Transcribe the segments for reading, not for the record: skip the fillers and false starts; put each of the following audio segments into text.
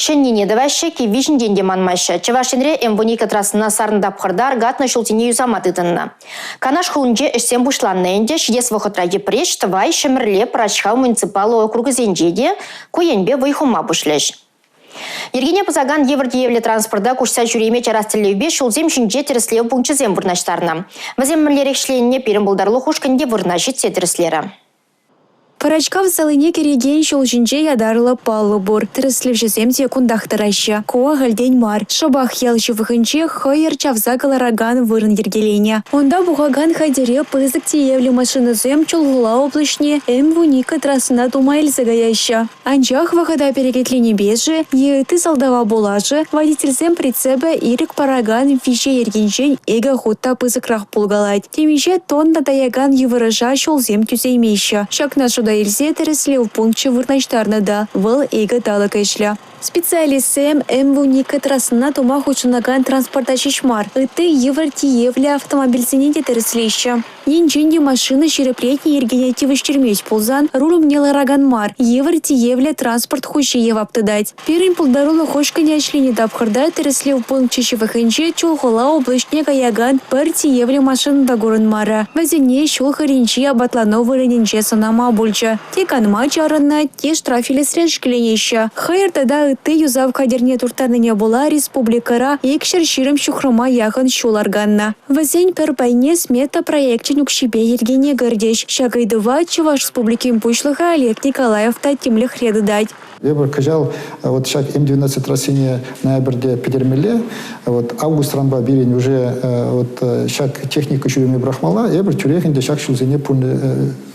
Ҫӗннине тӑваҫҫӗ, кивви ҫинчен те манмаҫҫӗ. Чӑваш Енре М12 трассӑна сарнӑ тапхӑрта аркатнӑ ҫулсене юсама тытӑннӑ. Канаш хулинче ӗҫсем пуҫланнӑ ӗнтӗ. Ҫитес вӑхӑтра Йӗпреҫ, Тӑвай, Ҫӗмӗрле, Пӑрачкав муниципаллӑ округӗсенче те ку енпе вӑй хума пуҫлӗҫ. Йӗркене пӑсакан йывӑр тиевлӗ транспорта куҫса ҫӳреме чарас тӗллевпе ҫулсем ҫинче тӗрӗслев пункчӗсем вырнаҫтарнӑ. Вӗсем мӗнлерех ӗҫленине пирӗн пултарулӑх ушкӑнӗ те вырӑна ҫитсе тӗрӗслерӗ. Пӑрачкав салине кӗрекен ҫул ҫинче ятарлӑ паллӑ пур. Тӗрӗслевҫӗсем те кунтах тӑраҫҫӗ. Ку ахальтен мар. Шӑпах ял ҫывӑхӗнче хӑйӑр чавса кӑларакан вырӑн йӗркеленӗ. Унта пухакан хатӗре пысӑк тиевлӗ машинӑсем Чулхула облаҫне М-12 трассӑна тума илсе каяҫҫӗ. Анчах вӑхӑта перекетленипе-ши е ытти сӑлтава пула-ши водительсен прицепӗ ирӗк паракан виҫе йӗркинчен икӗ хут та пысӑкрах пулкалать. Темиҫе тонна таякан йывӑрӑша ҫулсем тӳсеймеҫҫӗ. Ҫакна шута илсе тӗрӗслев пункчӗ вырнаҫтарнӑ та вӑл икӗ талӑк ӗҫлӗ. Специалистсем М-12 трассӑна тума хутшӑнакан транспорта ҫеҫ мар, ытти йывӑр тиевлӗ автомобильсене те тӗрӗслеҫҫӗ. Енчен те машина ҫирӗплетнӗ йӗркене тивӗҫтермест пулсан руль умне ларакан мар, йывӑр тиевлӗ транспорт хуҫи явап тытать. Пирӗн пултарулӑх ушкӑнӗ ӗҫленӗ тапхӑрта тӗрӗслев пункчӗ ҫывӑхӗнче Чулхула облаҫне каякан пӗр тиевлӗ машина та курӑнмарӗ. Вӗсене ҫул хӗрринчи апатлану вырӑнӗнче сӑнама пулчӗ. Те канма чарӑннӑ, те штраф илесрен шикленеҫҫӗ. Хӑйӑр тата ытти юсав хатӗрне турттарнине пула республикӑра 220 ҫухрӑма яхӑн ҫул арканнӑ. Вӗсен пӗр пайне смета проекчӗн укҫипе йӗркене кӗртӗҫ. Ҫак ыйтӑва Чӑваш Республикин Пуҫлӑхӗ Олег Николаев та тимлӗхре тытать. Эпир кӑҫал вот ҫак М-12 трассине ноябрьте пӗтермелле. Вот августранпа пирӗн уже вот ҫак техника ҫӳреме пӑрахмалла. Эпир тӳрех ӗнтӗ ҫак ҫулсене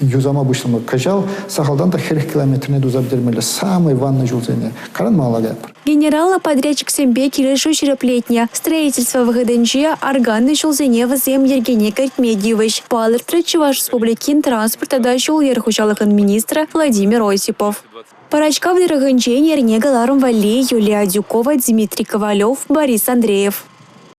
юсама пуҫламалла. Кӑҫал сахалтан та 40 километрне туса пӗтермелле. Самый ваннӑ ҫулсене. Каран малалла каятпӑр. Генераллӑ подрядчиксемпе килӗшӳ ҫирӗплетнӗ. Строительство вӑхӑтӗнче арканнӑ ҫулсене вӗсем йӗркене кӗртме тивӗҫ, палӑртрӗ Чӑваш Республикин транспорт тата ҫул-йӗр хуҫалӑхӗн министрӗ Владимир Осипов. Пӑрачкав тӑрӑхӗнчен эрне кӑларӑм валли Юлия Адюкова, Дмитрий Ковалев, Борис Андреев.